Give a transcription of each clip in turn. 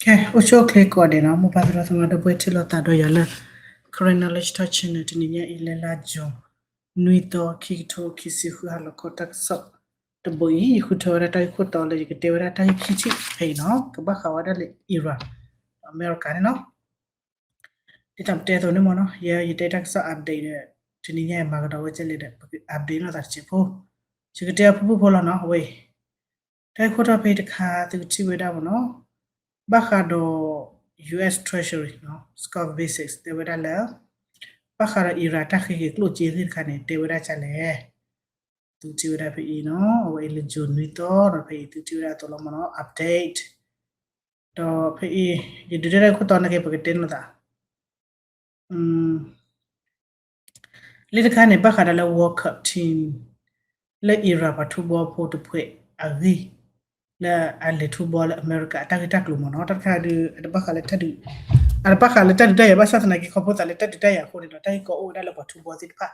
ကဲ အိၣ်ဆူၣ်အိၣ်ချ့ကိးဂၤဒဲးနီၤ, မိၢ်ပၢ်သရၣ်သမါဒီပုၢ်ဝဲၢ် ထံၣ်လိာ်သးဒီးယၤလၢ Karen Knowledge Talk Channel တနံၤညါအံၤ လၢလါယူၤ နွံသီ ခံကထိခံဆံဃု ဟါလီၤခီတၢ်ကစီၣ်တဘိအံၤ ယဃုထၢဝဲဒၣ်တၢ်ဂ့ၢ်ခိၣ်တီလၢယကတဲဝဲဒၣ်တၢ်ဂ့ၢ်ခံထံၣ်ဖဲအံၤနီၤ, ကဘၣ်ဃးဝဲဒၣ်လၢ Iran ဒီးအမဲရကၤန့ၣ်လီၤ. ဒ်သိးပတဲအသိးန့ၣ်မ့ၢ်နီၤ, ယဲ ယတဲတၢ်ကစီၣ် update ဒီး တနံၤညါအံၤ မၤကဒီးဝဲကဲလဲၣ်ဒီး ပက update လိာ်သးတစဲးဖိ, ယကတဲအဖုၣ်ဖုၣ်ဖိလီၤနီၤ, အဝဲ တၢ်ဂ့ၢ်ခိၣ်တီဖဲအံၤတခါ သုကထံၣ်ဝဲဒၣ်မ့ၢ်နီၤ, ဘၣ်ဃးဒီး US Treasury နီၤ Scott Bessent တဲဝဲဒၣ်လၢ ဘၣ်ဃးဒီး Iran တၢ်ဃ့က့ၤကျိၣ်စ့သ့ၣ်တခါန့ၣ် တဲဝဲဒၣ်ဒ်လဲၣ်, သုထံၣ်ဝဲဒၣ်ဖဲအံၤနီၤ, အဝဲအံၤလၢ ယူၤ နွံသီဒီး ဖဲအံၤသုထံၣ်ဝဲဒၣ်အသိးလီၤမ့ၢ်နီၤ, update ဒီးဖဲအံၤ ယဒုးတဲတၢ်ဂ့ၢ်ခိၣ်တီနာ်က့ ပကတဲလိာ်သး လၢတခါန့ၣ် ဘၣ်ဃးဒီးလၢ World Cup team လၢ Iran ပှၤထူဘီဖိတဖုအဂ့ၢ် လၢအလဲၤထူဘီလၢအမဲရကၤ အတၢ်ဂ့ၢ်တၢ်ကျိၤမ့ၢ်နီၤ, တၢ်တခါဒီး အတဘၣ်ဃးလၢတၢ်ဒုး, အတဘၣ်ဃးလၢတၢ်ဒုးတၢ်ယၤ ဘၣ်ဆၣ်သနာ်က့ ခီဖျိသးလၢတၢ်ဒုးတၢ်ယၤအဃိန့ၣ်ဒီး တၢ်ဂ့ၢ်ကီအိၣ်ဝဲဒၣ်လၢပှၤထူဘီသ့ၣ်တဖၣ်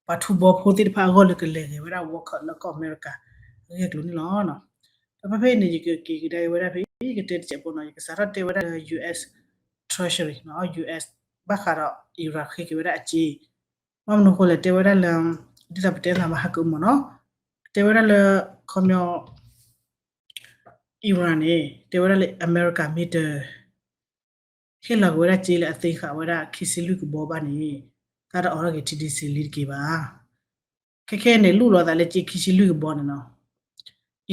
ပှၤထူဘီဖိသ့ၣ်တဖၣ်အဂီၢ်လၢကလဲၤဂဲၤဝဲဒၣ် World Cup လၢကီၢ်အမဲရကၤ အဂ့ၢ်အကျိၤန့ၣ်လီၤ. ဒီးဖဲဖဲအံၤန့ၣ် ယကက့ၤကဒါက့ၤဝဲဒၣ်ဖဲအံၤ ယကတဲတစဲးဖိနီၤ, ယကစးထီၣ်တဲဝဲဒၣ်လၢ US Treasury နီၤ, US ဘၣ်ဃးဒီး Iran ဃ့က့ၤဝဲဒၣ်အစ့, ဘၣ်မနုၤအဃိလဲၣ် တဲဝဲဒၣ်လၢ ဒ်သိးပတဲသးမဟါကမ့ၢ်နီၤ, တဲဝဲဒၣ်လၢ ခီပညီ Iran န့ၣ် တဲဝဲဒၣ်လၢအမဲရကၤမ့ၢ်တ ဟ့ၣ်လီၤက့ၤဝဲဒၣ်စ့လၢအသ့ဃာ်ဝဲဒၣ်ခံဆံလွံၢ်ကဘီဘၣ်န့ၣ် တၢ်တအိးထီၣ်က့ၤ ထံဒ့စ့ လံတက့ၤဘၣ်. ခဲခဲန့ၣ် လူလီၤသးလၢစ့ခံဆံလွံၢ်ကဘီန့ၣ်နီၤ,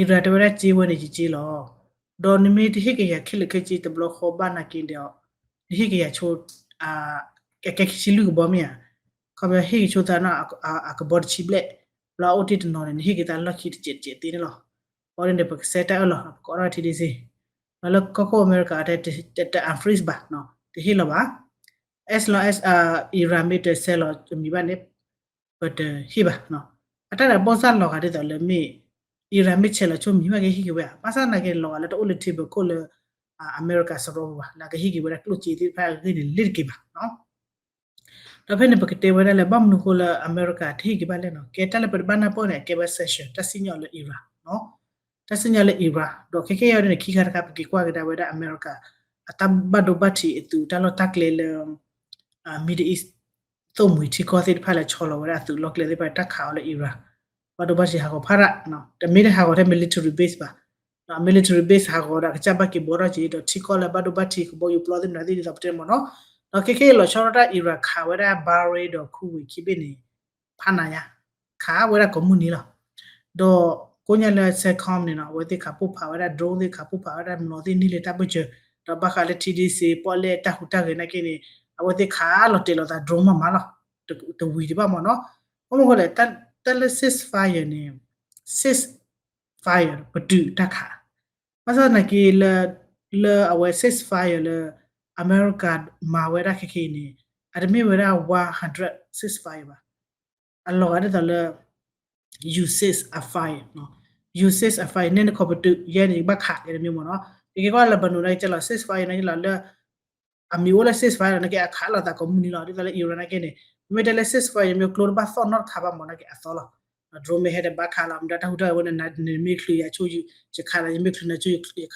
Iran တဲဝဲဒၣ်စ့ဝဲန့ၣ် ယစ့လီၤ, ဒီးနမ့ၢ်တဟ့ၣ်က့ၤယၤခဲလၢာ်ခဲဆ့တဘျီဃီဘၣ်နာ်က့ဒီး နဟ့ၣ်က့ၤယၤဆိ ကဲခံဆံလွံၢ်ကဘီမ့ၢ်ဧါ, ခီပညီဟ့ၣ်က့ၤဆိသးနီၤ အကဘီတဆံဘျဲၣ်, ဘျီအိၣ်တ့ၢ်တနီၤန့ၣ် နဟ့ၣ်က့ၤသးလီၢ်ခံတစဲးတစဲးသ့န့ၣ်လီၤ. အဃိန့ၣ်ဒီး ပကစဲတၢ်အၢၣ်လီၤ ပကအိးထီၣ်ထံဒ့စ့, ဒီးလၢကီၢ်ခိၣ်အမဲရကၤ တ unfreeze ဘၣ်, တဟ့ၣ်လီၤဘၣ်. As long as Iran မ့ၢ်တဆဲးလီၤအမံၤဘၣ်န့ၣ် ပတဟ့ၣ်ဘၣ်. အတၢ်န့ၣ်ဘၣ်ဆၣ်လီၤဂာ်ဒ်သိးလၢမ့ၢ် Iran မ့ၢ်ဆဲးလီၤဆိမံၤဘၣ်ကဟ့ၣ်က့ၤဝဲဧါ, ဘၣ်ဆၣ်သနာ်က့န့ၣ် လီၤဂာ်လၢတအိၣ်လၢ table ခိၣ်လၢ အမဲရကၤစရီပူၤဘၣ် လၢကဟ့ၣ်က့ၤဝဲဒၣ်ကျိၣ်စ့သ့ၣ်တဖၣ်အဂ့ၢ်န့ၣ် လံတက့ၤဘၣ်. ဒီးဖဲန့ၣ် ပကတဲဝဲဒၣ်လၢ ဘၣ်မနုၤအဃိလၢအမဲရကၤတဟ့ၣ်က့ၤဘၣ်လဲၣ်နီၤ, ကဲတၢ်လၢပတဘၣ်နၢ်ပၢၢ်န့ၣ် အကဲဝဲ sanction တၢ်စံၣ်ညီၣ်လၢ Iran နီၤ, တၢ်စံၣ်ညီၣ်လၢ Iran ဒီးခဲခဲအံၤန့ၣ် ခံခါတခါ ပက့ၤကွၢ်ကဒါဝဲဒၣ်အမဲရကၤ အတၢ်ဘၣ်ဒိဘၣ်ထံးအသုးတၢ်လီၢ်တၢ်ကျဲလၢ Middle East သိၣ်မှံၤထံကီၢ်သ့ၣ်တဖၣ်လၢဆီလီၤဝဲဒၣ်အသုးလီၢ်ကျဲသ့ၣ်တဖၣ် တၢ်ခးအီၤလၢ Iran ဘၣ်ဒိဘၣ်ထံးဟးဂီၤဖးဒၣ်, တမ့ၢ်တဟးဂီၤထဲ military base ဘၣ်, military base ဟးဂီၤဒီး အကစၢ်ဘၣ်က့ၤဘှီထီၣ်က့ၤ ဒီးထံကီၢ်လၢဘၣ်ဒိဘၣ်ထံးကဘီယူၤပျီသ့ၣ်မနုၤသ့ၣ်ဒ်သိးပတဲမ့ၢ်နီၤ, ဒီးခဲခဲအံၤလီၤဆီဒၣ်တၢ် Iran ခးဝဲဒၣ် Bahrain ဒီး Kuwait ခံဘ့ၣ်န့ၣ် ဖးနးညါ, ခးဝဲဒၣ်ကိးမုၢ်နံၤလီၤ. ဒီးကိးညါလၢ CENTCOM န့ၣ်နီၤ အဝဲသ့ၣ်ခးပိၢ်ဖးဝဲဒၣ် drone သ့ၣ် ခးပိၢ်ဖးဝဲဒၣ် မနီၤသ့ၣ်နံၣ်လၢတၢ်ဘၢၣ်စၢၤ, ဒီးဘၣ်ဃးလၢထံဒ့စ့ ပီၣ်လဲၣ်တၢ်ဟူးတၢ်ဂဲၤနာ်က့န့ၣ် အဝဲသ့ၣ်ခးလီၤတဲာ်လီၤသး drone မးမးလီၤ, တဝံၤတဘၣ်မ့ၢ်နီၤ. ဘၣ်မနုၤအဃိလဲၣ် တၢ်လၢ ceasefire န့ၣ် ceasefire ပတုာ်တၢ်ခး, ဘၣ်ဆၣ်သနာ်က့လၢ လၢအဝဲ ceasefire လၢ အမဲရကၤမၤဝဲဒၣ်ခဲခဲအံၤန့ၣ် အတမ့ၢ်ဝဲဒၣ် one hundred ceasefire ဘၣ်, အလီၤဂာ်ဒ်သိးလၢ you cease a fire, you cease a fire န့ၣ်နခီပတုာ် ယဲန့ၣ် ယကဘၣ်ခးက့ၤတမံၤမ့ၢ်နီၤ, ယက့ၤကွၢ်လၢဘၣ်နုၤနာ်က့လီၤ ceasefire နာ်က့လီၤလၢ အမံၤအိၣ်လၢ ceasefire နာ်က့အခးလိာ်သးကိးမုၢ်နံၤလီၤ, ဒ်သိးလၢ Iran နာ်က့န့ၣ် မ့မ့ၢ်တဲလၢ ceasefire မ့ၢ်ကျိတဘၣ်သီၣ်နီတခါဘၣ်မ့ၢ်နာ်က့အသီလီၤ, drone မ့ၢ်ဟဲဒီးဘၣ်ခးလီၤ မ့ၢ်ဒၣ်တၢ်ဟူးတၢ်ဂဲၤဝဲန့ၣ် နမ့ၢ်ချုးယၤဆိ ယခးဒီး ယမ့ၢ်ချုးနၤဆိ ယခးဒီး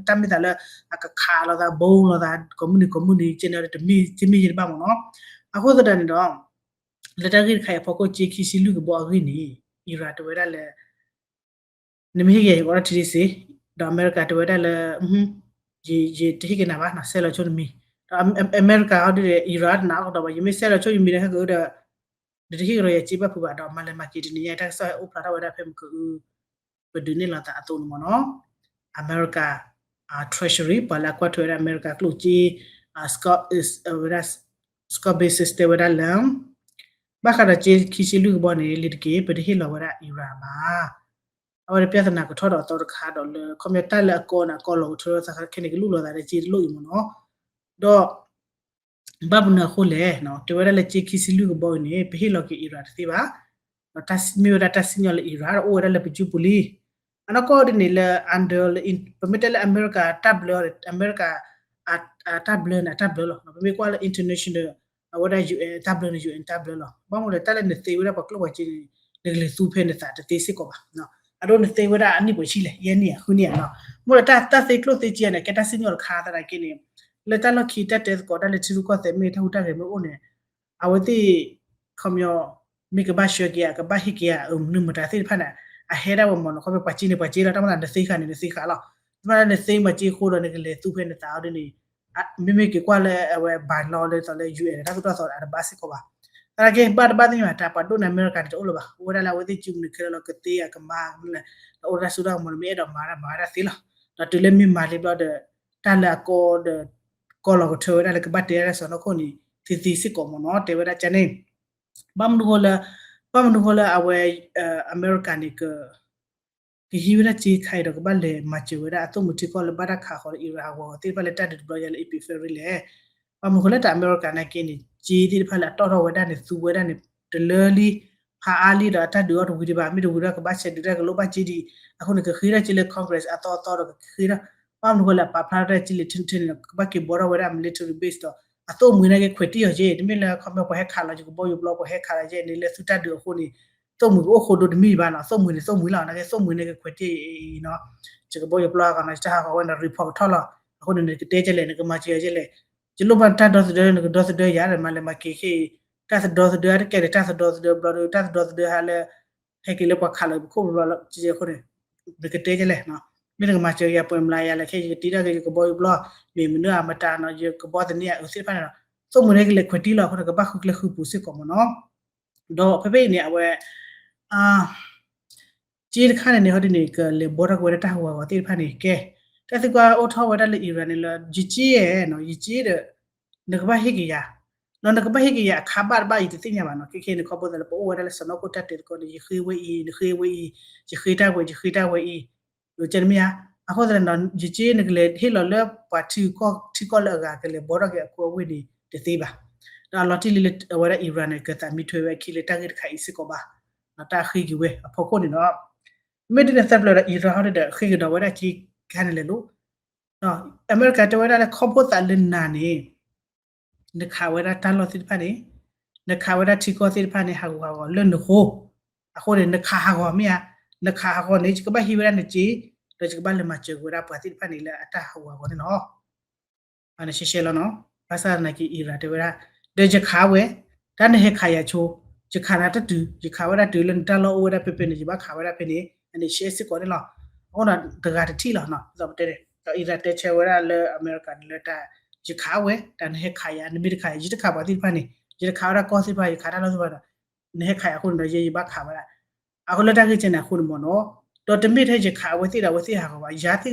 တၢ်မ့ၢ်သးလၢ အကခးလိာ်သး bomb လိာ်သး ကိးမုၢ်နံၤကိးမုၢ်နံၤ ကဲန့ၣ်တမ့ၢ် တမ့ၢ်ယဲတဘၣ်မ့ၢ်နီၤ, အဃိသတးန့ၣ်ဒီး လၢတၢ်ဂ့ၢ်တခါအံၤအဖီခိၣ် စ့ခံဆံလွံၢ်ကဘီအဂ့ၢ်န့ၣ် Iran တဲဝဲဒၣ်လၢ နမ့ၢ်ဟ့ၣ်က့ၤယၤ ယကအိးထီၣ်ထံဒ့စ့, ဒီးအမဲရကၤတဲဝဲဒၣ်လၢ ယတဟ့ၣ်က့ၤနၤဘၣ် နဆဲးလီၤဆိနမံၤ, ဒီးအမဲရကၤဟီဒုးဒီး Iran တနာ်အီၤကဒီးဘၣ် ယမ့ၢ်ဆဲးလီၤဆိယမံၤဒီးခဲကအုဒီး နတဟ့ၣ်က့ၤဒီးယၤစ့ဘၣ်ဖုးဘၣ် ဒီးမၤလဲၤမၤက့ၤတနံၤညါ တၢ်ကစီၣ်ဟဲအိၣ်ဖျါထီၣ်ဝဲဒၣ်ဖဲမုၢ်ကၢအု ပဒုးနဲၣ်လီၤသးအသိးန့ၣ်မ့ၢ်နီၤ, အမဲရကၤ Treasury ပှၤလၢအကွၢ်ထွဲဝဲဒၣ်အမဲရကၤကျိၣ်စ့ Scott Bessent တဲဝဲဒၣ်လၢ ဘၣ်ဃးဒီးစ့ခံဆံလွံၢ်ကဘီန့ၣ် လံၤတက့ၢ် ပတဟ့ၣ်လီၤဝဲဒၣ် Iran ဘၣ်. အဝဲဒၣ်ပြဿနာကထီၣ်ဒီးအသီတခါဒီးလၢ ခီပညီတၢ်လၢအကီန့ၣ် အကီလီၤကထီၣ်သးခဲန့ၣ် ကလူလီၤသးဒီးစ့တလိၣ်အံၤမ့ၢ်နီၤ, ဒီး ဘၣ်မနုၤအဃိလဲၣ်, တဲဝဲဒၣ်လၢစ့ခံဆံလွံၢ်ကဘီအံၤန့ၣ် ပဟ့ၣ်လီၤက့ၤ Iran တသ့ဘၣ်, ဒီးမ့ၢ်ဝဲဒၣ်တၢ်စံၣ်ညီၣ်လၢ Iran ဒီးအိၣ်ဝဲဒၣ်လၢပစုပူၤလံ. အနီၢ်ကီၢ်ဒ်န့ၣ်လၢ under လၢ ပမ့ၢ်တဲလၢအမဲရကၤတၢ်ဘျၢ အမဲရကၤ အတၢ်ဘျၢန့ၣ် အတၢ်ဘျၢလီၤ. ပမ့ၢ်ကွၢ်လၢ international အဝဲဒၣ် UN တၢ်ဘျၢန့ၣ် UN တၢ်ဘျၢလီၤ. ဘၣ်မနုၤလဲၣ် တၢ်လၢနသ့ဝဲဒၣ်ပှၤကျိၣ်ပှၤစ့န့ၣ် နကလဲၤသူဖဲနသးတသ့စ့ၢ်ကီးဘၣ်. အဒိနသ့ဝဲဒၣ်အနံၣ်ပှဲၤဆံလဲၣ်, ယဲၢ်နံၣ်ဧါ ဃုနံၣ်ဧါနီၤ. မ့ၢ်လၢတၢ်သ့ကျိၣ်သ့စ့န့ၣ် ကဲတၢ်စံၣ်ညီၣ်တခါသနာ်က့န့ၣ်, လၢတၢ်လီၢ်ခံတၢ်တဲသကိးတၢ်လၢထံရူၢ်ကီၢ်သဲးမ့ၢ်တၢ်ဟူးတၢ်ဂဲၤမ့ၢ်အိၣ်န့ၣ်, အဝဲသ့ၣ် ခီပညီ မ့ၢ်ကဘၣ်ဆှၢက့ၤဧါ ကဘၣ်ဟ့ၣ်က့ၤဧါ မနုၤမတၤသ့ၣ်တဖၣ်န့ၣ် အဟဲဒၣ်ဝဲမ့ၢ်နီၤ. ခီပညီပှၤစ့န့ၣ် ပှၤစ့လီၤ, တၢ်မၤသးနသ့ဃာ်န့ၣ် နသ့ဃာ်လီၤ. တၢ်မၤသးနသ့မၤစ့အဃိဒီး နကလဲၤသူဖဲနသးအီၤဒ်န့ၣ် မ့မ့ၢ်က့ၤကွၢ်လၢအဝဲ bylaw လၢသိးလၢ ယူၢ်အဲၣ် တၢ်သိၣ်တၢ်သီအတဘၣ်စ့ၢ်ကီးဘၣ်. သနာ်က့ဘၣ်တဘၣ်သ့ၣ်ညါ တၢ်ပှၤဒိၣ်န့ၣ် အမဲရကၤန့ၣ် တအိၣ်လၢၤဘၣ်. အိၣ်ဝဲဒၣ်လၢအဝဲသ့ၣ်စုမုၢ်နုာ်ခဲလၢာ်လီၤ ကသ့အကမၤလဲၣ်, ဒီးအိၣ်တၢ်စိတၢ်ကမီၤန့ၣ် မ့ၢ်အဲၣ်ဒိးမၤတၢ်မၤဝဲဒၣ်သ့လီၤ. ဒီးတုၤလၢမ့ၢ်မၤလံဘျီဒီး တၢ်လၢအကီဒီး ကီလီၤကထၢဝဲဒၣ်လၢကဘၣ်တဲဒၣ်လၢစီၤနီၢ်ခိၣ်န့ၣ် သ့သ့စ့ၢ်ကီးမ့ၢ်နီၤ တဲဝဲဒၣ်ကန့ၣ် ဘၣ်မနုၤဃိလၢ ဘၣ်မနုၤဃိလၢအဝဲ အမဲရကၤန့ၣ် ကဟံးဝဲဒၣ်စ့ခါအံၤဒီး ကဘၣ်လဲၤမၤစၢၤဝဲဒၣ်အသိၣ်မှံၤထံကီၢ်လၢဘၣ်တၢ်ခးဃီၤလၢ Iran ဟးဂီၤသ့ၣ်တဖၣ်လၢတၢ်ဒုးတဘျီညါလၢ April February လဲၣ်. ဘၣ်မနုၤဃိလၢတၢ်အမဲရကၤနာ်က့န့ၣ် စ့သ့ၣ်တဖၣ်လၢအတီၣ်ထီၣ်ဝဲဒၣ်န့ၣ် သူဝဲဒၣ်န့ၣ် တလၢလံ ဖးအါလံဒီးအတၢ်ဒုးအီၤတဝံၤဒံးဘၣ်, မ့ၢ်တဝံၤဒီးကဘၣ်ဆဲးဒုးတၢ်ကလိၣ်ဘၣ်စ့ဒံး, အဃိန့ၣ် ကဃ့ထီၣ်စ့လၢ Congress အသီအသီဒီးကဃ့ထီၣ်, ဘၣ်မနုၤဃိလၢအပာ်ဖျါထီၣ်တၢ်စ့လံ ထဲန့ၣ်ဒီး ကဘၣ်က့ၤဘှီထီၣ်ဝဲဒၣ် military base ဒီး အသိၣ်မှံၤနာ်က့ခွဲးတံၢ်အီၤက့, တမ့ၢ်လၢခီပညီပှၤဟဲခးလီၤယကဘီယူၤပျီ ပှၤဟဲခးလီၤယဲန့ၣ် လၢသုတၢ်ဒုးအဃိန့ၣ် သိၣ်မှံၤကအိၣ်ဃိဒိတမံၤဘၣ်နီၤ, သိၣ်မှံၤန့ၣ်သိၣ်မှံၤလီၤ, နာ်က့သိၣ်မှံၤနာ်က့ခွဲးတံၢ်အံၤနီၤ, ယကဘီယူၤပျီအဂီၢ်နီၤ ယတၢ်ဟးဂီၤဝဲန့ၣ် report ကထီၣ်လီၤ, အဃိန့ၣ် နကတဲကလဲၣ် နကမၤစၢၤယၤကလဲၣ်, ယလိၣ်ဘၣ်တၢ်ဒီသဒၢ နကဒီသဒၢယၤဒီး မၤလဲၤမၤက့ၤခဲအံၤ, တၢ်သဒီသဒၢတကဲန့ၣ် တၢ်သဒီသဒၢဘျီဒီး တၢ်သဒီသဒၢဟးလၢဟဲက့ၤလၢပှၤခးလီၤပခိၣ်ဘျီဘျီလီၤ အဃိန့ၣ် နကတဲကလဲၣ်, မ့ၢ်နကမၤစၢၤယၤပှဲၤမလါယၤလဲၣ် ခဲယကတံၤတၢ်ဂ့ၤ ယကဘီယူၤပျီ မ့ၢ်မနုၤအမတၤနီၤ ယကဘီသန့ၤအအုးသ့ၣ်တဖၣ်န့ၣ်ဒီး သိၣ်မှံၤန့ၣ်ကလဲၤခွဲးတံၢ်လီၤ အဃိန့ၣ် ကဘၣ်ဃုကျဲဃုပူၤစ့ၢ်ကီးမ့ၢ်နီၤ, ဒီးဖဲဖဲအံၤန့ၣ် အဝဲ စ့တခါန့ၣ်န့ၣ် ဟီဒ်န့ၣ် ကလဲၤဘှီထီၣ်က့ၤဝဲဒၣ်တၢ်ဟးဂူာ်ဟးဂီၤသ့ၣ်တဖၣ်န့ၣ် ကဲ, တၢ်သံကွၢ်အိၣ်ထီၣ်ဝဲဒၣ်လၢ Iran န့ၣ်လၢ ယစ့ဧါနီၤ ယစ့ဒီး နကဘၣ်ဟ့ၣ်က့ၤယၤ, ဒီးနကဘၣ်ဟ့ၣ်က့ၤယၤအခါဘၣ်တဘၣ်အံၤတသ့ၣ်ညါဘၣ်နီၤ ခဲခဲန့ၣ် ခီဖျိသးလၢပအိၣ်ဝဲဒၣ်လၢစီၤနီၢ်ခိၣ်တၢ်တဲသကိးန့ၣ် ယဃ့ဝဲအံၤ နဃ့ဝဲအံၤ, ယဃ့တၢ်ဝဲ ယဃ့တၢ်ဝဲအံၤ, ကဲတမ့ၢ်ဧါ, အဃိသတးန့ၣ်ဒီး ယစ့နကလဲၤဟ့ၣ်လီၤလၢပှၤထံကီၢ်ထံကီၢ်လၢအဂၤကလဲၤဘှီထီၣ်က့ၤအခိအဝ့ၢ်န့ၣ် တသ့ဘၣ်, ဒီးအလီၤတံၢ်လံလၢအဝဲဒၣ် Iran န့ၣ် ကသးမံထွဲဝဲအခံလၢတၢ်ဂ့ၢ်တခါအံၤစ့ၢ်ကီးဘၣ်, တၢ်ဃ့က့ၤဝဲအဖီခိၣ်န့ၣ်ဒီး မ့ၢ်ဒ်န့ၣ်သၢပျၢၤဒီး Iran ဟီဒ်ဒီး ဃ့ကဒီးဝဲဒၣ်စ့ခါန့ၣ်လဲၣ်လိၤ အမဲရကၤတဲဝဲဒၣ်လၢခီဖျိသးလၢနၤန့ၣ် နခးဝဲဒၣ်တၢ်လီၢ်သ့ၣ်တဖၣ်န့ၣ်, နခးဝဲဒၣ်ထံကီၢ်သ့ၣ်တဖၣ်န့ၣ် ဟးဂူာ်ဟးဂီၤလၢနဃိ, အဃိန့ၣ် နခးဟးဂီၤမ့ၢ်ဧါ, နခးဟးဂီၤန့ၣ် ယကဘၣ်ဟံးဝဲဒၣ်နစ့, ဒီးယကဘၣ်လဲၤမၤစၢၤက့ၤဝဲဒၣ်ပှၤသ့ၣ်တဖၣ်န့ၣ်လၢအတၢ်ဟးဂူာ်ဟးဂီၤန့ၣ်လီၤ. နရှဲရှဲလီၤနီၤ, ဘၣ်ဆၣ်သနာ်က့ Iran တဲဝဲဒၣ်, ဒီးယခးဝဲ, တၢ်နဟဲခးယၤဆိ, ယခးနၤတတုၤ, ယခးဝဲဒၣ်တုၤလၢနတၢ်လီၢ်အိၣ်ဝဲဒၣ်ဖဲဖဲန့ၣ် ယဘၣ်ခးဝဲဒၣ်ဖဲန့ၣ်, အန့ၣ်ရှဲစ့ၢ်ကီးန့ၣ်လီၤ. အဃိဒီးတဂၤတထံၣ်လီၤနီၤ, ဒ်သိးပတဲန့ၣ် ဒီး Iran တဲဆၢဝဲဒၣ်လၢအမဲရကၤန့ၣ်လၢတၢ်, ယခးဝဲ, တၢ်နဟဲခးယၤ, နမ့ၢ်တခးယၤ ယတခးပှၤသ့ၣ်တဖၣ်န့ၣ်, ယတခးဝဲဒၣ်ကီၢ်သ့ၣ်တဖၣ်, ယခးတၢ်လီၢ်သ့ၣ်တဖၣ်ဒီး နဟဲခးယၤအဃိန့ၣ်ဒီး ယဲယဘၣ်ခးဝဲဒၣ် အဃိလၢတၢ်ဂ့ၢ်ကဲန့ၣ်အဃိန့ၣ်မ့ၢ်နီၤ, ဒီးတမ့ၢ်ထဲယခးအဝဲသ့ၣ်ဒီးအဝဲသ့ၣ်ဟးဂီၤဘၣ်, ယၤ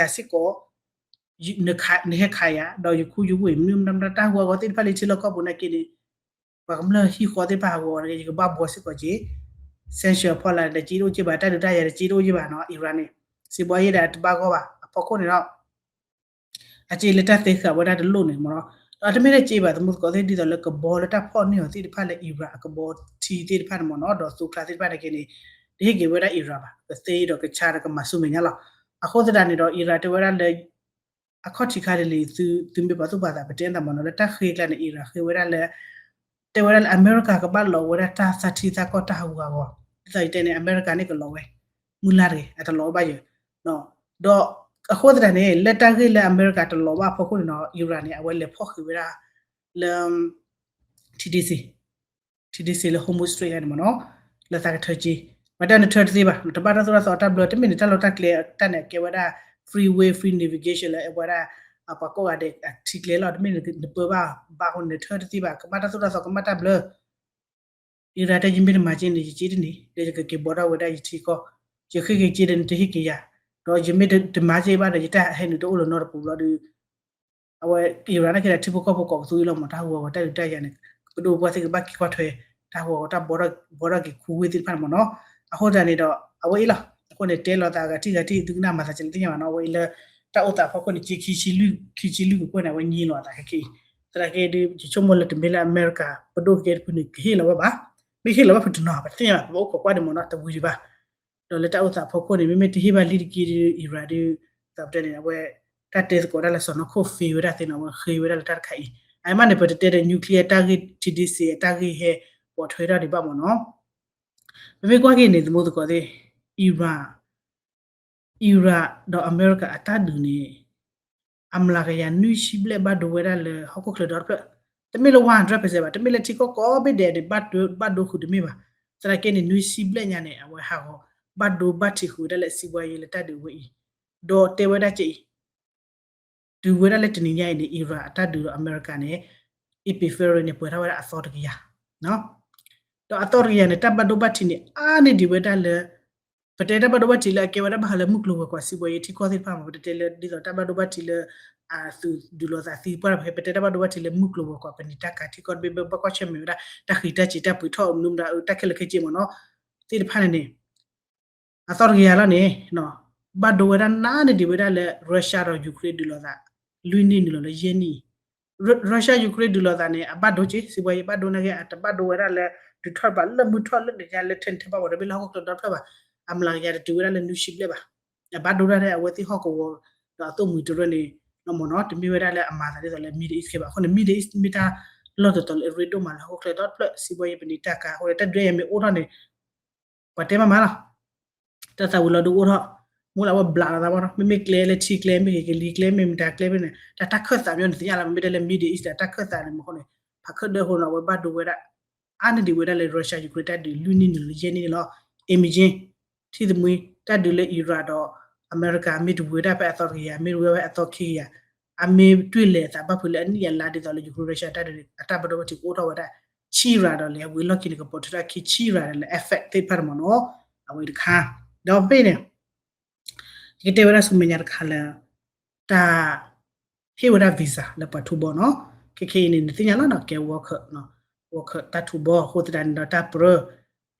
စ့ၢ်ကီး, နဟဲခးယၤ ဒီးယခူယဝ့ၢ် မနုၤမတၤမတၤတၢ်ဟးဂူာ်ဟးဂီၤသ့ၣ်တဖၣ်လၢထံလီၢ်ကီၢ်ပူၤနာ်က့န့ၣ်, ပှၤကမျၢၢ်ဟံၣ်ဃီသ့ၣ်တဖၣ်ဟးဂီၤနာ်က့ ယကဘၣ်ဘှီစ့ၢ်ကီးက့ၤ, sanction အဖီလာ်န့ၣ် တက့တအိၣ်က့ဘၣ်, တၢ်ဒုးတၢ်ယၤတက့တအိၣ်က့ဘၣ်နီၤ, Iran န့ၣ်, စံးဘှီယဲဒၣ်တဘၣ်ဂီၢ်ဘၣ်, အဖီခိၣ်န့ၣ်ဒီး အစ့လၢတၢ်သ့ဃာ်ဝဲဒၣ်တလိၣ်န့ၣ်မ့ၢ်နီၤ, ဒီးတမ့ၢ်ထဲစ့ဘၣ် သမူသကိးသ့ၣ် ဒ်သိးလၢကဘီလၢတၢ်ဖီၣ်န့ၢ်အီၤသ့ၣ်တဖၣ်လၢ Iran အကဘီထံသ့ၣ်တဖၣ်န့ၣ်မ့ၢ်နီၤ, ဒီးသိချါသ့ၣ်တဖၣ်နာ်က့န့ၣ်, တဟ့ၣ်က့ၤဝဲဒၣ် Iran ဘၣ်, ကသ့ဒီးကဆါဒီးကမၤဆူမဲာ်ညါလီၤ. အဃိသတးန့ၣ်ဒီး Iran တဲဝဲဒၣ်လၢ အခီၣ်ထံးခါလံၤလံၤ သုမ့ၢ်ပှၤသူၣ်ပှၤသး ပတဲသးမ့ၢ်နီၤ, လၢတၢ်ဃ့ကျါန့ၣ် Iran ဃ့ဝဲဒၣ်လၢ တဲဝဲဒၣ်လၢအမဲရကၤကဘၣ်လီၤဝဲဒၣ်တၢ်သးထံသးကီၢ်တၢ်ဟးဂူာ်ဟးဂီၤ, ဒ်သိးယတဲန့ၣ် အမဲရကၤန့ၣ်ကလီၤဝဲ, မုၢ်လၢ်တဂ့ၤ အတလီၤဝဲဘၣ်ယဲ, ဒီးအဃိသတးန့ၣ် လၢတၢ်ဂ့ၢ်လၢအမဲရကၤတလီၤဘၣ်အဖီခိၣ်န့ၣ်နီၤ Iran န့ၣ် အဝဲလဲၤဖီၣ်ဃ့ဝဲဒၣ် လၢ ထံဒ့စ့ ထံဒ့စ့လၢ Hormuz Strait န့ၣ်မ့ၢ်နီၤ, လၢသးကထၢက့, မ့ၢ်တဲနထၢတသ့ဘၣ်, တဘၣ်တၢ်သိၣ်တၢ်သီတၢ်ဘျၢ, တမ့ၢ်န့ၣ် တၢ်လီၢ်တၢ်ကျဲတၢ်န့ၣ် အကဲဝဲဒၣ် freeway, free navigation လၢအဝဲဒၣ် ပှၤကိးဂၤဒဲးအထံကျဲလီၤ, တမ့ၢ်န့ၣ် နပၢဘၣ်ဘၣ်အဃိန့ၣ် နထၢတသ့ဘၣ်, ကဘၣ်တၢ်သိၣ်တၢ်သီကမၣ်တၢ်ဘျၢ Iran တဲ ယမ့ၢ်တမၤက့န့ၣ် ယစ့တန့ၢ်, ဒီးယကက့ၤဘှီထီၣ်ဝဲဒၣ်ယထံကီၢ်, ယဃ့က့ၤက့ဒီးနတဟ့ၣ်က့ၤယၤ, ဒီးယမ့ၢ်တမၤက့ဘၣ်ဒီး ယတၢ်ဟဲနုာ်တအိၣ်လၢၤနီတပူၤဘျီဒီး အဝဲ Iran နာ်က့ဒီး ထံဖိကီၢ်ဖိကိးပသူအံၤလီၤမ့ၢ် တၢ်ဟးဂူာ်ဟးဂီၤတၢ်ဒုးတၢ်ယၤန့ၣ်, ပဒိၣ်ပပှၢ်သ့ၣ်ကဘၣ်က့ၤကွၢ်ထွဲ တၢ်ဟးဂူာ်ဟးဂီၤတၢ်ဘှီထီၣ်က့ၤခူဝ့ၢ်သ့ၣ်တဖၣ်န့ၣ်မ့ၢ်နီၤ, အဃိသတးန့ၣ်ဒီး အဝဲအံၤလီၤ, အဃိန့ၣ် တဲလီၤသးဂၤထံၣ်ဂၤထံၣ် သုကနၣ်မၤသးကဲန့ၣ်သ့ၣ်ညါဘၣ်နီၤ, အဝဲအံၤလၢ တၢ်အိၣ်သးဖီခိၣ်န့ၣ် ခံဆံလွံၢ်ကကွဲၢ်န့ၣ် အဝဲညံလီၤအသးခဲက့ၤအံၤ, သနာ်က့ဒီး ယဆိကမိၣ်လၢတမ့ၢ်လၢအမဲရကၤ ပဒိၣ်ကဲတဖုန့ၣ် ကဟ့ၣ်လီၤဝဲဘၣ်, မ့ၢ်ဟ့ၣ်လီၤဝဲပတနီၤ ပတသ့ၣ်ညါဘၣ်, ပအိၣ်ခိးကွၢ်ဒံးမ့ၢ်နီၤ တဝံၤဒံးဘၣ် ဒီးလၢတၢ်အိၣ်သးဖီခိၣ်န့ၣ် မ့မ့ၢ်တဟ့ၣ်ဘၣ်လံတက့ၢ်ဒီး Iran ဒီး သးပတဲန့ၣ် အဝဲ တၢ်တဲသကိးတၢ်လၢစီၤနီၤခိၣ် fail ဝဲဒၣ်သ့ၣ်န့ၣ် အဝဲဃ့ဝဲဒၣ်လၢတၢ်တခါအံၤ, အမ့ၢ်န့ၣ် ပတတဲဒီး nuclear တၢ်ဂ့ၢ် ထံဒ့စ့ အတၢ်ဂ့ၢ်ဟဲပိာ်ထွဲထီၣ်ဒံးဘၣ်မ့ၢ်နီၤ, ပမ့ၢ်ကွၢ်က့ၤန့ၣ် သမူသကိးသ့ၣ် Iran ဒီးအမဲရကၤအတၢ်ဒုးန့ၣ် အမျးကယၤနွံဆံဘျဲၣ်ဘၣ်ဒိဝဲဒၣ်လၢဟီၣ်ခိၣ်ချၢဒီတဖျၢၣ်, တမ့ၢ်လၢ one hundred percent ဘၣ်, တမ့ၢ်လၢထံကီၢ်ကိးဘ့ၣ်ဒဲးန့ၣ် ဘၣ်ဒိဃုာ်တမ့ၢ်ဘၣ်. သနာ်က့န့ၣ် နွံဆံဘျဲၣ်ညါန့ၣ် အဝဲဟးဂီၤ ဘၣ်ဒိဘၣ်ထံးဃုာ်ဝဲဒၣ်လၢစံးဘှါယံၤလၢတၢ်ဒုးဝဲအံၤ, ဒီးတဲဝဲဒၣ်ကအံၤ တုၤဝဲဒၣ်လၢတနံၤညါအံၤန့ၣ် Iran အတၢ်ဒုးဒီးအမဲရကၤန့ၣ် April February န့ၣ် ပှဲၤထီၣ်ဝဲဒၣ်အသီတကယၤ, ဒီးအသီတကယၤန့ၣ် တၢ်ဘၣ်ဒိဘၣ်ထံးန့ၣ် အါန့ၢ်ဒံးဝဲဒၣ်လၢ ပတဲတၢ်ဘၣ်ဒိဘၣ်ထံးလၢအကဲဝဲဒၣ်ဘၣ်ဃးလၢမုၢ်ကျိၤဝဲၤကွာ်စံးဘှါယံၤထံကီၢ်သ့ၣ်တဖၣ်မး, ပတတဲလၢဒ်သိးတၢ်ဘၣ်ဒိဘၣ်ထံးလၢ အသုးဒုးလိာ်သးသံပှၢ်တဖၣ်, ပတဲတၢ်ဘၣ်ဒိဘၣ်ထံးလၢမုၢ်ကျိၤဝဲၤကွာ် ပနံာ်တၢ်ကၤထံကီၢ်တဘ့ၣ်ဘၣ်ကွၢ်ဆၢၣ်မဲာ်ဝဲဒၣ် တၢ်ဃံးတၢ်စ့ၤတၢ်ပှ့ၤထီၣ်မနုၤမတၤ တၢ်ခဲလၢာ်ခဲဆ့မ့ၢ်နီၤ သ့ၣ်တဖၣ်န့ၣ်န့ၣ် အသီတကယၤလီၤန့ၣ် ဘၣ်ဒိဝဲဒၣ်နးန့ၢ်ဒံးဝဲဒၣ်လၢ Russia ဒီး Ukraine ဒုးလိာ်သး လွံၢ်နံၣ်နုာ်လီၤလၢယဲၢ်နံၣ်အံၤ, Russia Ukraine ဒုးလိာ်သးန့ၣ် အဘၣ်ဒိက့ၤ စံးဘှါယံၤဘၣ်ဒိနာ်က့ အတဘၣ်ဒိဝဲဒၣ်လၢ တုၤထီၣ်တဘၣ်လၢမုၢ်ထီၣ်လၢန့ၣ်ညါလၢထဲန့ၣ်ထဲဘၣ်ဝဲတဘ့ၣ်လၢဟီၣ်ခိၣ်ချၢဒီတဖျၢၣ်ဘၣ်, အမျးကယၤတတုၤဝဲဒၣ်လၢနွံဆံဘျဲၣ်ဘၣ်, အဘၣ်ဒိဒၣ်ထဲအဝဲသ့ၣ်ဟီၣ်ကဝီၤ ဒီးအသိၣ်မှံၤတရၢန့ၣ် လီၤမ့ၢ်နီၤ တမ့ၢ်ဝဲဒၣ်လၢအမၤသးဒ်သိးလၢ Middle East ခဲဘၣ်, အဃိန့ၣ် Middle East မ့ၢ်တၢ်လီၢ်တတီၤလၢအရ့ဒိၣ်မးလၢဟီၣ်ခိၣ်ချၢဒီတဖျၢၣ် စံးဘှါယံၤပနံာ်တၢ်ကၤအဃိန့ၣ် တၢ်ဒုးယဲၢ်မ့ၢ်အိၣ်ထီၣ်န့ၣ် ပှၤတဲမးမးလီၤ တၢ်သးဝံၤလီၤဒုးအိၣ်ထီၣ်, မ့ၢ်လၢအဝဲဘျးလီၤသးမ့ၢ်နီၤ, မ့မ့ၢ်ကျဲလၢထံကျဲမ့ၢ်ဂ့ၤ ကလံၤကျဲမ့ၢ် မတၤကျဲမ့ၢ်န့ၣ် တၢ်တၢ်ခၢၣ်သးမ့ၢ်န့ၣ် သ့ၣ်ညါလီၤ မ့မ့ၢ်တဲလၢ Middle East တၢ်ခၢၣ်သးန့ၣ်မ့ၢ်အဃိန့ၣ် ဖးခၢၣ်ဒၢအဃိန့ၣ် အဝဲဘၣ်ဒိဝဲဒၣ် အါန့ၢ်ဒံးဝဲဒၣ်လၢ Russia Ukraine တၢ်ဒုးလွံၢ်နံၣ်နုာ်လၢယဲၢ်နံၣ်န့ၣ်လီၤ. အ့မ့ၢ်က့ ထံၣ်သမှံ တၢ်ဒုးလၢ Iran ဒီး အမဲရကၤ မ့ၢ်တဝံၤဝဲဒၣ်ဖဲအသီတကယၤ မ့ၢ်တဝံၤဝဲဖဲအသီခံကယၤ အမ့ၢ်တွံၢ်လဲၤအသးဘၣ်ဖုးလၢအနံၣ်အလါဒ်သိးလၢ Ukraine Russia တၢ်ဒုးန့ၣ် အတၢ်ဘၣ်ဒိဘၣ်ထံးကအိၣ်ထီၣ်ဝဲဒၣ် ဆံရၤဒီးလဲၤဝံၤလီၢ်ခံန့ၣ် ကပိာ်ထွဲထီၣ်ခံဆံရၤဒီးလၢ effect သ့ၣ်တဖၣ်န့ၣ်မ့ၢ်နီၤ အဝဲတခါ ဒီးဖဲန့ၣ် ယကတဲဝဲဒၣ်ဆူမဲာ်ညါတခါလၢ တၢ် ဟ့ၣ်ဝဲဒၣ် visa လၢပှၤထူဘီနီၤ ခဲခဲအံၤန့ၣ် နသ့ၣ်ညါလီၤနီၤ ကဲ worker worker တၢ်ထူဘီအဃိသတးန့ၣ်ဒီးတၢ်ပြၢ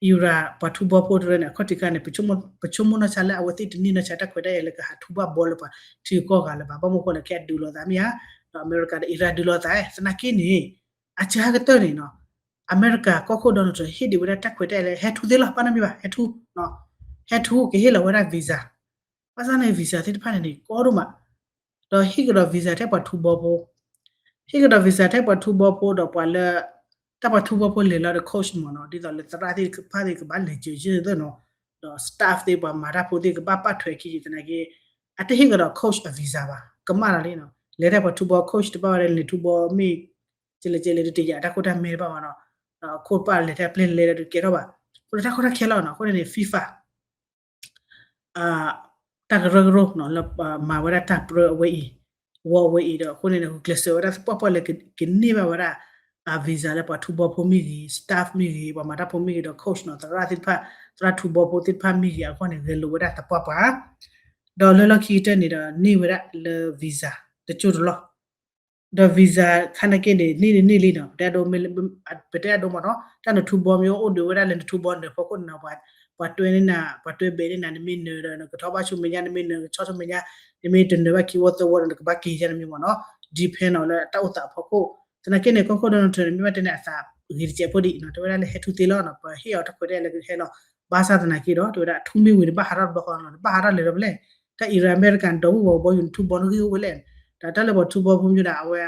Iran ပှၤထူဘီဖိတရၢန့ၣ် အခီၣ်ထံးခါန့ၣ် ပဆိကမိၣ်နီၢ်ဆါလၢအဝဲသ့ၣ်တန့ၢ်နီၢ်ဆါတၢ်ခွဲးတၢ်ယာ်လၢကဟးထူဘၣ်ဘီလၢပှၤထံကီၢ်ဂၤလၢၤဘၣ် ဘၣ်မနုၤဃိလဲၣ် ခဲအဒုးလိာ်သးမ့ၢ်ဧါ ဒီးအမဲရကၤဒီး Iran ဒုးလိာ်သး သနာ်က့န့ၣ် အစှၤကတၢၢ်န့ၣ်နီၤ အမဲရကၤကီၢ်ခိၣ် Donald Trump ဟ့ၣ်ဒံးဝဲဒၣ်တၢ်ခွဲးတၢ်ယာ်လၢ ဟဲထူသ့လီၤ ဘၣ်နီတမံၤဘၣ် ဟဲထူ ဟဲထူကဟ့ၣ်လီၤဝဲဒၣ် visa ဘၣ်ဆၣ်န့ၣ် visa သ့ၣ်တဖၣ်န့ၣ်န့ၣ် ကီဒိၣ်မး ဒီးဟ့ၣ်ကဒီး visa ထဲပှၤထူဘီဖိ ဟ့ၣ်ကဒီး visa ထဲပှၤထူဘီဖိဒီးပှၤလၢ တၢ်ပှၤထူဘီဖိလဲၤလီၤဒီး coach မ့ၢ်နီၤ ဒ်သိးလၢသရၣ်သ့ၣ်တဖၣ်သ့ၣ်ကဘၣ်လဲၤစၢၤစၢၤသ့ၣ်နီၤ ဒီး staff သ့ၣ်ပှၤမၤတၢ်ဖိသ့ၣ်ကဘၣ်ပာ်ထွဲခံသနာ်က့ အတဟ့ၣ်ကဒီး coach အ visa ဘၣ် ကမၣ်လီၤလံနီၤ လဲၤထဲပှၤထူဘီ coach တဘၣ်ဝဲဒၣ်လဲၤထူဘီမ့ၢ် ကလဲၤကလဲၤဒုးတယာ် တၢ်ခိၣ်တၢ်မဲတဘၣ်ဘၣ်နီၤ ခိၣ်တပၣ်လဲၤထဲပျဲၢ်လဲၤဒီးကဲထီၣ်ဘၣ် အဃိန့ၣ်တၢ်ကီတၢ်ခဲလီၤနီၤ အဃိန့ၣ်န့ၣ် FIFA တၢ်ကရၢကရိနီၤ လၢမၤဝဲဒၣ်တၢ်ပြၢအဝဲအံၤ ဝီအဝဲအံၤဒီး အဃိန့ၣ်န့ၣ် ဂုာ်ကျဲးစၢးဝဲဒၣ်သပှၢ်ပှၢ်လၢကန့ၢ်ဘၣ်ဝဲဒၣ် visa လၢပှၤထူဘီဖိမ့ၢ်ဂ့ၤ staff မ့ၢ်ဂ့ၤ ပှၤမၤတၢ်ဖိမ့ၢ်ဂ့ၤဒီး coach နီၤ သရၣ်သ့ၣ်တဖၣ် သရၣ်ထူဘီဖိသ့ၣ်တဖၣ်မ့ၢ်ဂ့ၤအဂီၢ်န့ၣ် ဂဲၤလိာ်ဝဲဒၣ်သပှၢ်ပှၢ် ဒီးလၢလီၢ်ခံကတၢၢ်န့ၣ်ဒီး န့ၢ်ဝဲဒၣ်လၢ visa တစိၢ်တလီၢ် ဒီး visa ခါနာ်က့န့ၣ် န့ၢ်န့ၢ်လံနီၤ ပတဲဒိ ပတဲအဒိမ့ၢ်နီၤ တၢ်နထူဘီမ့ၢ်အိၣ်ဒံးဝဲဒၣ်လၢနထူဘီနၢၤဖီခိၣ်န့ၣ်နီၤ ပှၤတွဲန့ၢ်နၤ ပှၤတွဲဘဲးန့ၢ်နၤ နမ့ၢ်နၢၤဒီး နကထီၣ်ဘၣ်ဆူမဲာ်ညါ နမ့ၢ်နၢၤကဆီဆူမဲာ်ညါ နမ့ၢ်တနၢၤဘၣ်ခံဝီသၢဝီဒီး နကဘၣ်က့ၤယါနမ့ၢ်မ့ၢ်နီၤ depend on လၢတၢ်အိၣ်သးအဖီခိၣ် သနာ်က့န့ၣ် ကီၢ်ခိၣ် Donald Trump န့ၣ် မ့ၢ်ဘၣ်တဲန့ၣ် အသးဂ့ၤတစဲးဖိဒံးနီၤ တဲဝဲဒၣ်လၢဟဲထူသ့လီၤနီၤ ပဟ့ၣ်အီၤတၢ်ခွဲးတၢ်ယာ်လၢကဟဲလီၤ ဘၣ်ဆၣ်သနာ်က့ဒီး တဲဝဲဒၣ် ထူမ့ၢ်ဝံၤန့ၣ် ဘၣ်ဟးထီၣ်တဘျီဃီလီၤ ဘၣ်ဟးထီၣ်လဲၤဒီးဖဲလဲၣ် တၢ် Iran အမဲရကၤ ဒီမုၢ်ဝီၤကဘီယူၤန့ၣ် ထူဘီန့ၣ်ဂံၢ်အိၣ်ဝဲလဲၣ် တၢ်တၢ်လၢပှၤထူဘီဖိမ့ၢ်ဒၣ် အဝဲ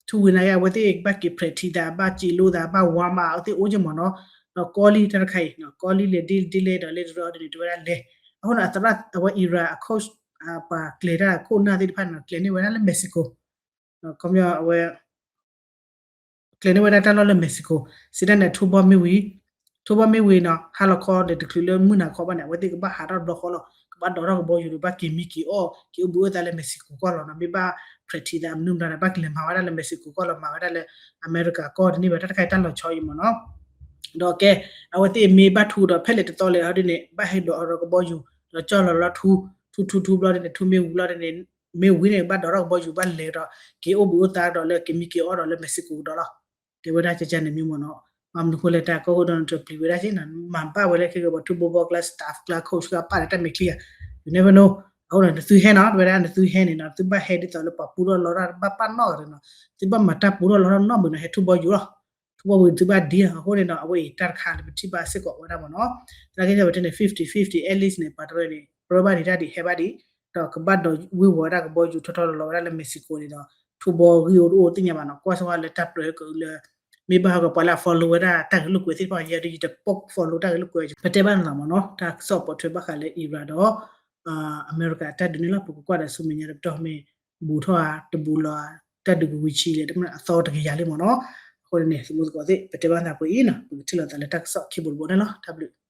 ထူဝံၤနာ်က့ အဝဲသ့ၣ်ဘၣ်က့ၤ practice သး ဘၣ်စံးလိသး ဘၣ်ဝါမး အဝဲသ့ၣ်အိၣ်က့မ့ၢ်နီၤ ဒီးကီလံတၢ်တခါအံၤ ကီလံလဲၤဒ်လဲၣ်ဒီးလဲၤတရၢအီၤဒ်န့ၣ် တဲဝဲဒၣ်လဲၤ အဃိန့ၣ် အသရၣ် အဝဲ Iran အ coach ပှၤကျဲၤတၢ်ခိၣ်နၢ်သ့ၣ်တဖၣ်န့ၣ် ကျဲၤန့ၢ်ဝဲဒၣ်လၢ Mexico ခီပညီအဝဲ ကျဲၤန့ၢ်ဝဲဒၣ်တၢ်လီၢ်လၢ Mexico စံးတၢ်န့ၣ် ထူဘီမ့ၢ်ဝံၤ ထူဘီမ့ၢ်ဝံၤနီၤ ဟါလီၤခီဒီးတချုးလၢမုၢ်နၤခီဘၣ်န့ၣ် အဝဲသ့ၣ်ကဘၣ်ဟးထီၣ်တဘျီဃီလီၤ ကဘၣ်ဒိးထီၣ်ကဘီယူၤဒီး ဘၣ်က့ၤမံက့ၤအီၣ် က့ၤအိၣ်ဘှံးအိၣ်သါလၢ Mexico ကီၢ်လီၤနီၤ မ့ၢ်ဘၣ် practice သးမနုၤမတၤန့ၣ် ဘၣ်ကလဲၤမၤဝဲဒၣ်လၢ Mexico ကီၢ်လီၤ မၤဝဲဒၣ်လၢ အမဲရကၤကီၢ်တန့ၢ်ဘၣ် တၢ်တခါအံၤတၢ်လီၤဆီအံၤမ့ၢ်နီၤ ဒီးကဲ အဝဲသ့ၣ်မ့ၢ်ဘၣ်ထူဒီး ဖဲလဲၣ်တသီလဲၣ်ဟီဒ်န့ၣ် ဘၣ်ဟဲဒိးထီၣ်ဒီးကဘီယူၤ ဒီးကၠီၣ်လီၤလီၤထူ ထူထူထူဘျီဒ်န့ၣ် ထူမ့ၢ်ဝံၤလီၤဒ်န့ၣ် မ့ၢ်ဝံၤန့ၣ် ဘၣ်ဒိးထီၣ်ကဘီယူၤ ဘၣ်လဲၤဒီး က့ၤအိၣ်ဘှံးအိၣ်သါဒီးလၢက့ၤမံက့ၤအီၣ်ဒီးလၢ Mexico ကဒီးလီၤ တဲဝဲဒၣ်ကကန့ၣ်မ့ၢ်မ့ၢ်နီၤ မ့ၢ်မနုၤဃိလဲၣ် တၢ်ကီၢ်ခိၣ် Donald Trump ပျံၤဝဲဒၣ်က့နီၤ မၤဘၣ်ဝဲလၢခဲကဘီ ထူဘိဘီကျါ staff ကျါ coach ကျါ ပာ်လၢတၢ်မဲာ်ချံဧါ you never know အဃိန့ၣ် နသုဟဲနီၤ တဲဝဲဒၣ်နသုဟဲန့ၣ်နီၤ သုဘၣ်ဟဲဒ်သိးလၢပှၤပူထီၣ်လီထီၣ် ဘၣ်ပာ်နီၣ်ဂ့ၤနီၤ သုဘၣ်မၤတၢ်ပူထီၣ်လီထီၣ်နီတမံၤနီၤ ဟဲထူဘီယူၤလီၤ ထူဘီဝံၤသုဘၣ်ဒံအီၤ အဃိန့ၣ်ဒီး အဝဲအံၤတၢ်တခါလၢပထံၣ်ဘၣ်စ့ၢ်ကီးဝဲဒၣ်မ့ၢ်နီၤ သနာ်က့န့ၣ် ပတဲန့ၣ် fifty fifty at least န့ၣ် ပှၤတရၢန့ၣ် ပြၢဘၣ်ဒံးတၢ်ဒံးဟဲဘၣ်ဒံး ဒီးကဘၣ်ဒီးဝ့ၤဝီၤဝဲဒၣ်ကဘီယူၤထီၣ်ထီၣ်လီၤလီၤဝဲဒၣ်လၢ Mexico န့ၣ်ဒီး ထူဘီဂံၢ်အိၣ်တအိၣ်သ့ၣ်ညါဘၣ်နီၤ ကွၢ်စ့ၢ်ကီးလၢတၢ်ပြၢကလၢ မ့ၢ်ဘၣ်ဟီကပှၤလၢအ follow ဝဲဒၣ်တၢ်ဂဲၤလိာ်ကွဲသ့ၣ်တဖၣ် ယဲဒီးယတပိာ် follow တၢ်ဂဲၤလိာ်ကွဲ ပတဲဘၣ်နသးမ့ၢ်နီၤ တၢ်ကစီၣ်ပိာ်ထွဲဘၣ်ဃးလၢ Iran ဒီး အမဲရကၤတၢ်ဒုးန့ၣ်လီၤ. ပကကွၢ်ဒီးဆူမဲာ်ညါတပတီၢ်မ့ၢ် ဘူးထီၣ်ဧါ တဘူးလီၤဧါ တၢ်ဒုးကဝံၤဆံးလဲၣ် တမ့ၢ်အသီတကယၤလံမ့ၢ်နီၤ. အဃိန့ၣ် သုးမုၢ်သကိးသ့ၣ် ပတဲဘၣ်နသးပှဲၤအံၤနီၤ ပကထံၣ်လိာ်သးလၢတၢ်ကစီၣ်ခံဘိတဘိန့ၣ်လီၤ. တၢ်ဘျုး